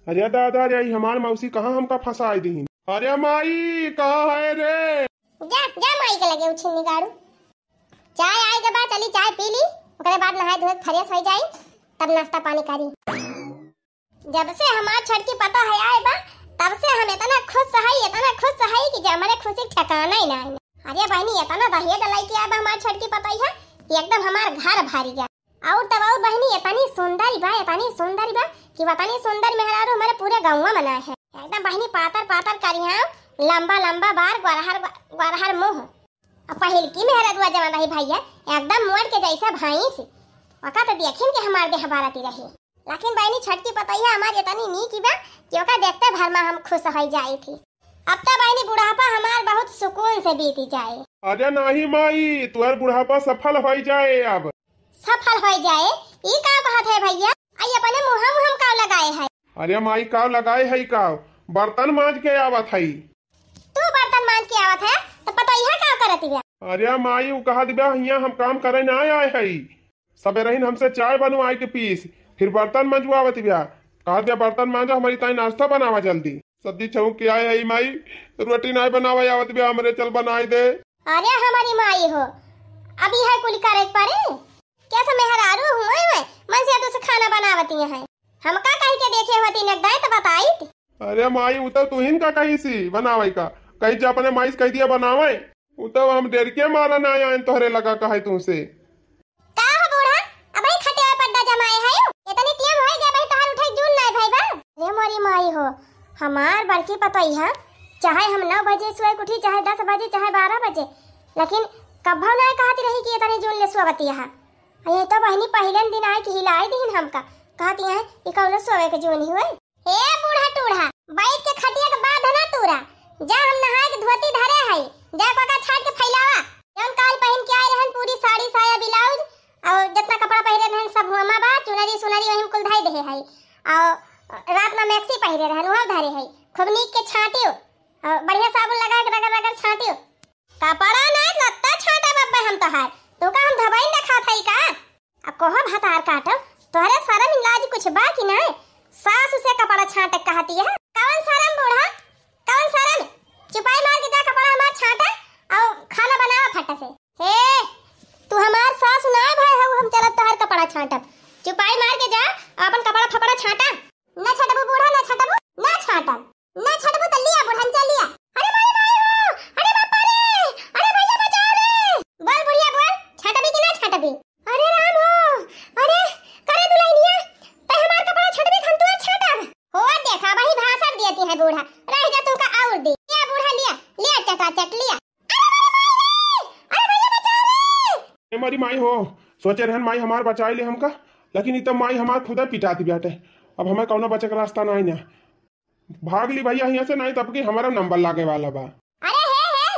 अरे दादा रे, ई हमार मौसी कहाँ हमका फंसाई दीन? अरे माई, कहाँ है रे? जा, जा माई के लगे उछिन निकालू। चाय आए के बाद चली चाय पी ली, ओकरे बाद नहाए धोए फ्रेश हो जाई, तब नाश्ता पानी करी। जब से हमार छोटकी पतोह आए बा, तब से हम इतना खुश हई, इतना खुश हई कि जे हमारे खुशी के ठिकाना ही ना है। अरे बहनी, इतना दहेज लेके आए बा हमार छोटकी पतोह है कि एकदम हमार घर भर गया। और तब और बहनी, इतनी सुंदर बा, इतनी सुंदर बा कि इतनी सुंदर मेहरारू हमारे पूरे गाँव में ना है। एकदम बहनी पातर पातर करिया, लंबा लंबा बार, गोरहर गोरहर मुँह। अब पहिलकी मेहररुआ जवन रही भैया, एकदम मोर के जैसा भैंस। ओका तो देखिन के हमार देह बारती रही। लेकिन बहनी, छोटकी पतोहिया हमार इतनी नीक बा कि ओका देखते भर में हम खुश हो जाई थी। अब तो बहनी बुढ़ापा हमार बहुत सुकून से बीती जाए। अरे नहीं माई, तुहर बुढ़ापा सफल हो जाए। अब सफल हो जाए? ई का बात है भैया? आई अपने मुँह मुँह का लगाए है? अरे माई, का लगाए है का? बर्तन मांज के आवत है। तू बर्तन मांज के आवत है तो पतोहिया का करत बिया? अरे माई, उ कहत बिया हियाँ हम काम करे ना आए हई। सबेरहिन हमसे चाय बनवाई के पीस, फिर बर्तन मंजवावत बिया। कहत बिया बर्तन मांजा, हमारी ताई नाश्ता बनावा जल्दी। सब्जी छौंक के आए हई माई, रोटी नाय बनावे आवत बिया हमरे, चल बनाई दे। अरे हमारी माई हो, अब यह कुल करे के पड़े? कैसे मेहरारू हुए हैं, मन से तो खाना बनावती हैं। हमका कही के देखे होती नगदाई तो बताई। अरे माई, उ तो तुहिन का कही सी बनावे का, कही जे अपने माई से कह दिया बनावे। उ तो हम डर के मारा ना आए तोहरे लगा कहे तुमसे। का हो बूढ़ा, अबही खटिया पर अड्डा जमाए है? इतनी टेम होई गया, अबही तोहार उठे जून नाय भाई बा। रे मोरी माई हो, हमार बड़की पतोहिया, चाहे हम नौ बजे सोए के उठी, चाहे दस बजे, चाहे बारह बजे, लेकिन कब्बो नाय कहती रही कि इतनी जून ले सोवती है। ये तो बहनी पहिले दिन आए कि हिलाई दीन हमका, कहती हैं, "ई कौनो सोवे के जून ही होई?" हे बूढ़ा टूढ़ा, बैठ के खटिया के बाँध ना तूरा। जा हम नहाए के धोती धरे हई, जा कोका छाट के फैलावा। जौन काल पहिन के आए रहन पूरी साड़ी साया ब्लाउज और जितना कपड़ा पहिरे रहन सब हुआमा बा, चुनरी सुनरी वही में कुल धई देहे हई। और रात में मैक्सी पहिरे रहन वहाँ धरे हई, खूब नीक के छाटियो और बढ़िया साबुन लगा के रगड़ रगड़ छाटियो। कपड़ा नाय लत्ता छाटा बब्बे हम तोहार, तोका हम धबाई ना खात हई का? अब कोहो भतार काटो, तोहरे शरम लाज कुछ बा कि नाय? सास उसे कपड़ा छाटे कहती है। कौन शरम बूढ़ा, कौन शरम? चुपाई मार के जा कपड़ा हमार छाटा और खाना बनावा फट से। हे, तू हमार सास नाय भाई हऊ, हम चलब तोहर कपड़ा छाटब। चुपाई मार के जा, अपन कपड़ा फपड़ा छाटा। ना छटबू बूढ़ा, ना छटबू, ना छाटब। ना छटबू त लिया बुढ़न चल लिया। अरे माई, माई हो, अरे बापा रे, अरे भैया बचाओ रे। बोल बुढ़िया बोल, छटबी कि ना छटबी? अरे राम हो, अरे करे दुल्हनिया, ते हमार कपड़ा छटबी हम तुहर छाटब। हो देखा वही भाषण देती है बूढ़ा, रह जा तुमका और दे। लिया बूढ़ा लिया, लिया चटाचट लिया। अरे मारी माई रे, अरे भैया बचाओ रे। ए मारी माई हो, सोचे रहन माई हमार बचाई ले हमका, लेकिन इ तो माई हमार खुदा पिटाती बाटे। अब हमें कौनो बचे के रास्ता नाई ना। भाग ली भैया हियां से, नाई तब की हमारा नंबर लागे वाला बा। अरे हे, हे,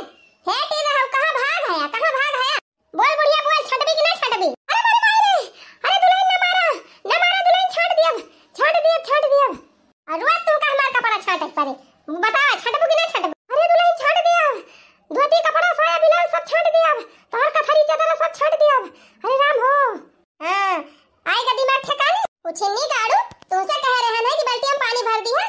हे टीन रहू, कहाँ भाग हया, कहाँ भाग हया? बोल बुढ़िया बोल, छटबी कि ना छटबी? अरे मारी माई रे, अरे दुल्हन ना मारा, ना मारा दुल्हन, छाट दियब, छाट दियब, छाट दियब। और रोज तुमका हमार कपड़ा छाटे के पड़े, बतावा छटबू कि ना छटबू? अरे दुल्हन छाट दियब, धोती कपड़ा साया ब्लाउज सब छाट दियब, तोहर कथरी चदरा सब छाट दियब। अरे राम हो। हाँ, आएगा दिमाग ठिकाने। उछिन्नी गाड़ू, तुमसे कह रहे हैं कि बाल्टी में पानी भर दी है,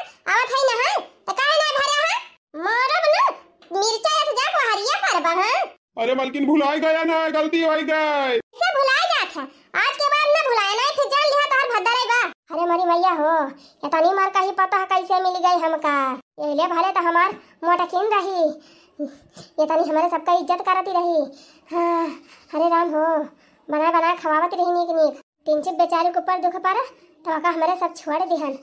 अरे मलकिन, भुलाइ गया ना, गलती होइ गई। कैसे भुलाइ जात है? आज के बाद ना भुलाए ना, फिर जान लिहा तोहर भद्दर है बा। अरे मरी मैया हो, एतनी मार कहीं पता है कैसे मिल गई हमका। ये ले भले तो हमार मोटकिन रही, एतनी हमरे सबका इज्जत करती रही। हाँ, अरे राम हो, बना बना खवावत रही नीक नीक। तीन चुप बेचारी के ऊपर दुख पड़ा, तो का हमरे सब छोड़ दिहन।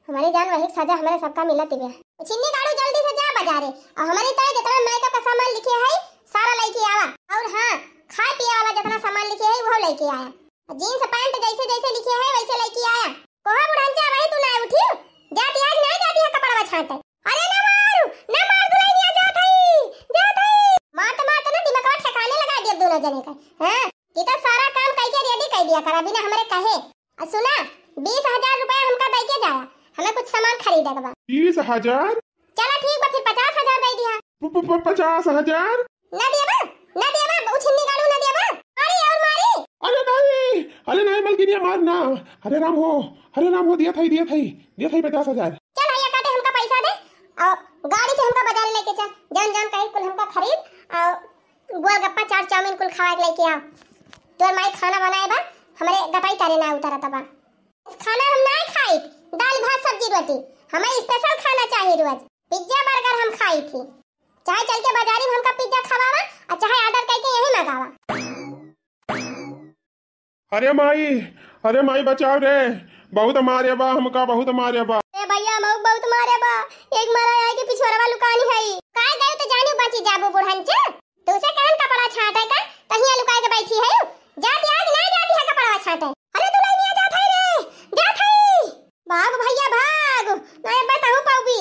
हमरी जान वही सजा हमरे सबका मिलत बा। चिन्नी गाड़ू, जल्दी से जा बाजारे, और हमरी ताई जितना मेकअप का सामान लिखे है सारा लेके आवा, और हाँ, खाए पिए वाला जितना सामान लिखे है वो लेके आया। जींस पैंट जैसे जैसे लिखे है वैसे लेके आया। कोहा बुढ़ंचा, वही तू ना उठी, जाती आज ना जाती है कपड़वा छांटे। अरे ना मारू, ना मार दुलहिनिया, जात हई, जात हई। मार तो मार तो ना दिमागवा ठिकाने लगा दिया दोनों जने का। हाँ, कि तो सारा काम कई के रेडी कई दिया करा बिना हमरे कहे। आ सुना, बीस हजार रुपया हमका दे के जाया, हमें कुछ सामान खरीदे के बा। बीस हजार? चला ठीक बा, फिर पचास हजार दे दिया। प-, प-, प-, पचास हजार? ना दिया बा, ना दिया बा, उ छिन्नी गाड़ू ना दिया बा। मारी और मारी। अरे नहीं, अरे नहीं मलकिनिया, मार ना। अरे राम हो, अरे राम हो, दिया था, दिया था, दिया था पचास हजार। चल भैया, काटे हमका पैसा दे, और गाड़ी से हमका बाजार लेके चल, जौन जौन कहीं कुल हमका खरीद, और गोलगप्पा, चाट, चाउमीन कुल खवाए के लेके आओ। तोर माई खाना बनाए बा, हमरे गपाई करे ना उतरत बा। खाना हम ना खाई, दाल भात सब्जी रोटी, हमें स्पेशल खाना चाहिए रोज। पिज्जा बर्गर हम खाई थी, चाहे चल के बाजारी में हमका पिज्जा खवावा, और चाहे ऑर्डर करके यहीं मंगावा। अरे माई, अरे माई बचाओ रे, बहुत मारे बा हमका, बहुत मारे बा। ए भैया, मऊ बहुत मारे बा, एक मारा आए के पिछोरवा लुकानी है। काय गए तो जानी बची जाबू बुढ़ंचा, तू से कहन कपड़ा छाटे का, कहीं लुकाए के बैठी है, जाती आज ना जाती है कपड़ा छाटे। अरे तू नहीं जात है रे, जात है। भाग भैया भाग, नहीं बताऊं पाऊबी।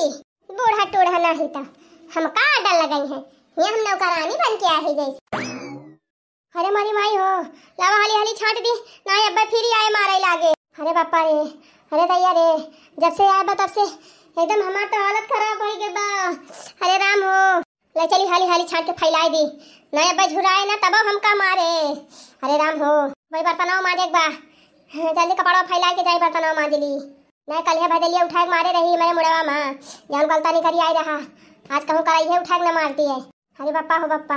बूढ़ा टूढ़ा नाही त हमका डर लगई है, ये हम नौकरानी बन के आए है जैसे। अरे मारी माई हो, लावा हाली हाली छाट दी, नाही अब्बे फिर आए मारे लागे। अरे बापा रे, अरे दैया रे, जब से आए बा तब से एकदम हमार तो हालत खराब होइ गई बा। अरे राम हो, ले चली हाली हाली छाट के फैलाए दी, नाही अब्बे झुराए ना तब हमका मारे। अरे राम हो, भाई बर्तनवा माजे के बा, जल्दी कपड़वा फैलाए के जाई बर्तनवा माज ली। नहीं, कल है भदेलिया उठाए के मारे रही मेरे मुड़वा माँ, जौन गलता नहीं करी आई रहा, आज कहूँ कराई है उठाए के न मारती है। अरे बप्पा हो बप्पा,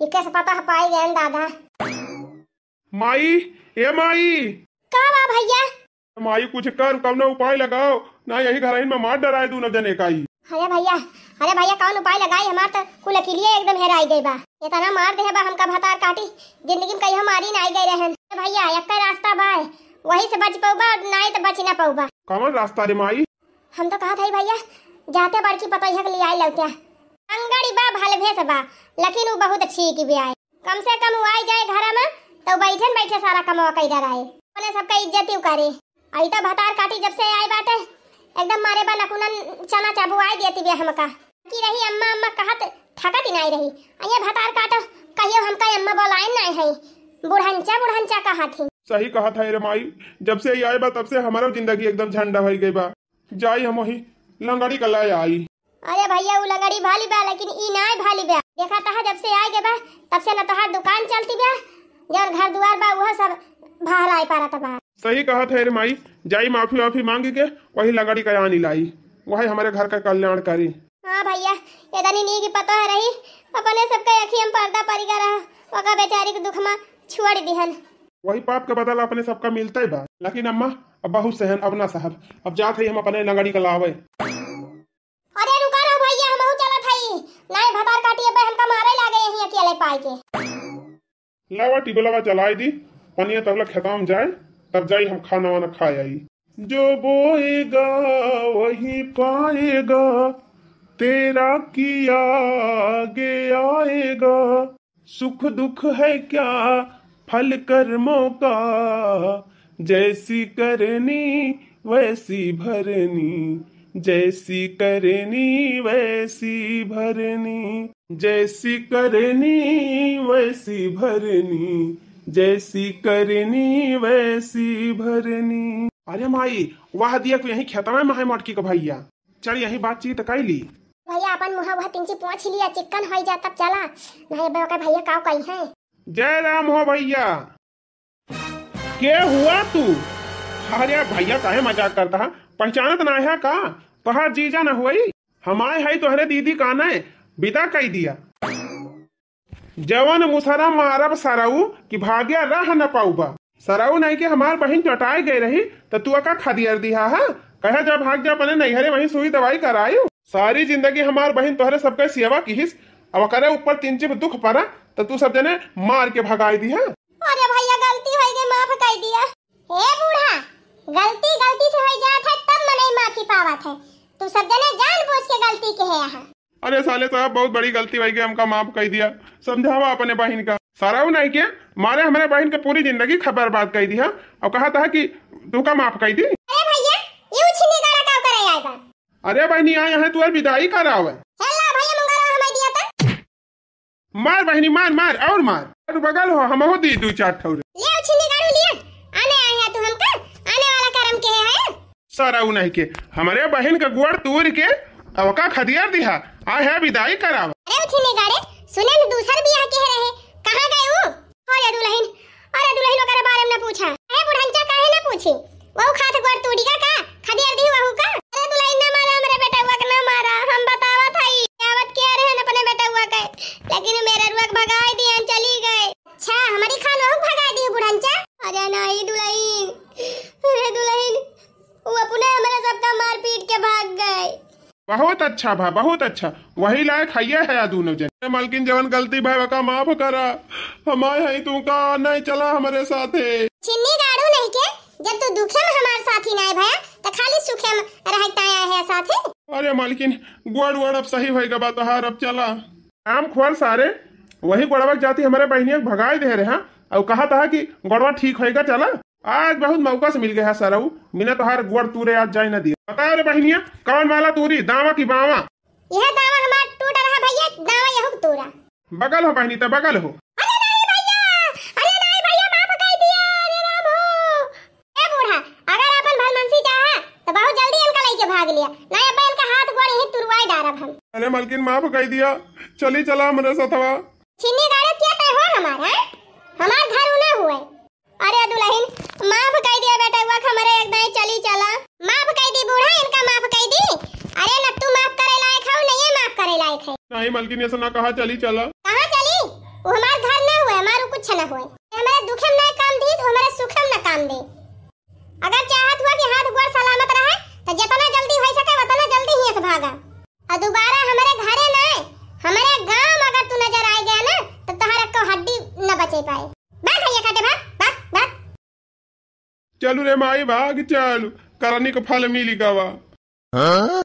इक्के से पता है पाई गए दादा। माई, ए माई। का बा भैया? माई कुछ कर, कौनो उपाय लगाओ ना, यही घरइन में मार डराए दूनो जने का ई। अरे भैया, अरे भैया, कौन उपाय लगाई? हमार तो कुल अकिलिये एकदम हेराई गई बा। इतना मार देहे बा हमका भतार काटी, जिंदगी में कहियो मारी ना आई गई रहन। अरे भैया, एक रास्ता बा, वही से बच पउबा, नाई तो बच ना पउबा। कौन रास्ता रे माई? हम तो कहत हई भैया, जाते बड़की पतोहिया के लियाई लौटिया। अंगड़ी बा, भल भेस बा, लेकिन उ बहुत अच्छी की बियाए। कम से कम उ आई जाए घर में, तो बैठन बैठे सारा कमवा कई डराए। अपने सबका इज्जत ही करे। आई तो भतार काटी जब से आई बाटे, एकदम मारे बा नकुनन चना चबुआई देती बे हमका। की रही अम्मा अम्मा कहत थकत ही नहीं रही। आ ये भतार काटो, कहियो हमका अम्मा बोलाए नहीं है, बुढ़ंचा बुढ़ंचा कहत ही। सही कहत है रे माई, जब से ई आए बा तब से हमारो जिंदगी एकदम झंडा होइ गई बा। जाई हम वही लंगड़ी का लाए आई। अरे भैया, उ लंगड़ी भाली बा, लेकिन ई नाय भाली बा। देखा तहा जब से आए के बा, तब से न तोहार दुकान चलती बा, जौन घर दुआर बा, उहो सब बहराए पारत बा। सही कहत है रे माई, जाई माफी वाफी मांग के वही लंगड़ी का आनी लाई, वही हमारे घर का कल्याण करी। हाँ भैया, इतनी नीक पता है रही, अपने सबके अखियम पर्दा पड़ गया रहा, ओका बेचारी के दुख में छोड़ दिहन। वही पाप के बदला अपने सबका मिलते बा। लेकिन अम्मा, अब बहुत सहन, अब ना सहब, अब जात है हम अपने लंगड़ी का लावे। अरे रुका रहो भैया, हमहू चलत हई। नाय भतार काटी, अबे हमका मारे लागे यहीं अकेले पाए के। लावा टिबलवा चलाई दी, पनिया तबला खेताम जाए, तब जाई हम खाना वाना खाए आई। जो बोएगा वही पाएगा, तेरा किया आगे आएगा। सुख दुख है क्या फल कर्मों का, जैसी करनी वैसी भरनी, जैसी करनी वैसी भरनी, जैसी करनी वैसी भरनी, जैसी करनी वैसी भरनी। अरे माई, वाह दिया तू यही खेतवा में है मटकी का भैया। चल यही बातचीत कर ली। भैया अपन मुँह वह तिंची पोंछ लिया, चिक्कन होई जा तब चला, नहीं बे ओकर भैया काव कही है। जय राम हो भैया। के हुआ तू? अरे भैया काहे मजाक करता है, पहचानत ना है का? तोहार जीजा ना हुई, हमारे है तोहरे दीदी का नहीं, विदा कई दिया। जवन मुसरा मारब सरऊ कि भाग्या रह न पाउबा। सरऊ नहीं के हमार बहिन चटाए गए रही, त तू अका खदियर दिहा हा? कहे जा भाग जा अपने नैहरे, वहीं सुई दवाई करायु। सारी जिंदगी हमार बहिन तोहरे सबके सेवा किहिस, अब ओकरे ऊपर तीन चिप दुख परा, त तू सब जने मार के भगाई दिहा। अरे भैया, गलती होइ गई, माफ कइ दिया। ए बूढ़ा, गलती गलती से होइ जात है, तब मनई माफी पावत है। तू सब जने जानबूझ के गलती के है यहाँ। अरे साले साहब, बहुत बड़ी गलती होइ गई, हमका माफ कइ दिया। समझावा अपने बहिन का। सरऊ नहीं के मारे हमरे बहिन के पूरी जिंदगी ख-, बर्बाद कइ दिहा। अब कहत है कि तुमका माफ कइ दी। अरे भैया, ये उछिनी गाड़ा का करे आए बा? अरे बहिनी, आए हैं तुअर विदाई करावे। हेला भैया, मुंगरवा हमें दिया था। मार बहिनी, मार, मार, और मार। अरे बगल हो, हमहू दी दू चार ठौरे। ले उछिनी गाड़ू लिया, आने आए हैं तू हमका, आने वाला करम के है। सरऊ नहीं के, हमरे बहिन का गोड़ तूर के अवका खदियार दिहा, आए है विदाई करावा। अरे उछिनी गाड़े, सुने न दूसर बियाह के रहे, कहाँ गए वो? अरे दुलहिन, अरे दुलहिन, ओकरे बारे में न पूछा। अरे बुढ़ंचा काहे न पूछी? वहू खात गोड़ तूड़िगा का? खदियार दी वहू का? अरे दुलहिन न मारा हमरे बेटउआ के, न मारा। हम बतावत हई, आवत के रहन अपने बेटउआ के, लेकिन मेरे रुआ के भगाई दिहन, चली गए। अच्छा, हमारी खान वहू भगाई दी बुढ़ंचा? अरे नहीं दुलहिन, अरे दुलहिन, वो अपने हमरे सबका मार पीट के भाग गए। बहुत अच्छा भा, बहुत अच्छा। वही लायक हइये है आ दूनो जन। ए मालकिन, जवन गलती भय ओका माफ करा। हम आए हई, तू का नहीं चला हमरे साथे। छिन्नी गाड़ू नहीं के, जब तू दुखे में हमार साथी नाय भया, त खाली सुखे में रह ताया है साथे। अरे मालकिन, गोड़ वोड़ अब सही होइगा बा तोहार, अब चला। काम खोल सारे, वही गोड़वा के जाती हमरे बहिनिया के भगाई दे रहे हैं, और कहा था कि गोड़वा ठीक होइगा, चला। आज बहुत मौका से मिल गया है सरऊ, बिना तोहार गोड़ तूरे आज जाए न दिया। बताओ रे बहिनिया, कौन वाला तूरी, दावा की बावा? यह दावा हमार टूट रहा भैया, दावा यहू तूरा। बगल हो बहिनी, त बगल हो। अरे नहीं भैया, अरे नहीं भैया, माफ कर दिया, अरे राम हो। ए बूढ़ा, अगर अपन भलमनसी चाहा, तो बहुत जल्दी इनका लेके भाग लिया, नहीं अब्बा इनका हाथ गोड़ यहीं तुरवाई डारब हम। अरे मलकिन, माफ कर दिया, चली चला हमरे सथवा। छिन्नी गाड़े क्या तय हो हमारा, हैं? हमार घर उ ना हुए। अरे दुलहिन, माफ कइ दिया बेटउआ, हमरे एक दाईं चली चला। माफ कइ दी बूढ़ा, इनका माफ कइ दी। अरे न तू माफ करे लायक हऊ, न ये माफ करे लायक है। नहीं मलकिन, ऐसा ना कहा, चली चला। कहाँ चली? वो हमार घर ना हुए, हमार उ कुछ ना हुए। हमरे दुखे में ना काम दी, तो हमरे सुखे में ना काम दे। अगर चाहत हुआ कि हाथ गोड़ सलामत रहे, तो जितना जल्दी होइ सके, उतना जल्दी हियां से भागा। और दोबारा हमरे घरे ना, हमरे गांव में अगर तू नजर आ गया ना, तो तोहरा को हड्डी न बचे पाए। भाग भैया, काटे भाग, भाग, भाग। चलू रे माई, भाग चलू, करनी को फल मिली गवा। हाँ?